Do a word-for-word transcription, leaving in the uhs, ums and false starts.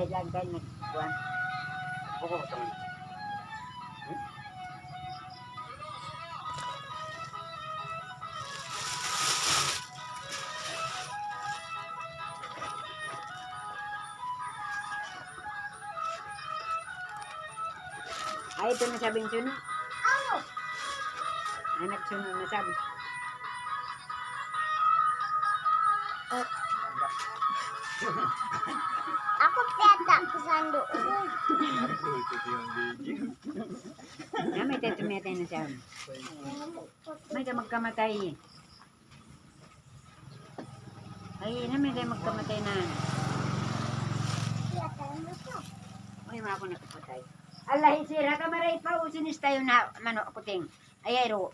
Yan, yan, nagkuhan. Buko, buko. Ay, ito na sabi niya, no? Anak, sino na sabi? Aku piyata ku sandu'. Namay tayo tumiya tayo na siya. May ka magkamatay. Ay, namay kayo magkamatay na. Ay, mga ako nakapatay. Allah, isira ka maray pa, usinis tayo na, mano, kuting. Ay, ay, ro.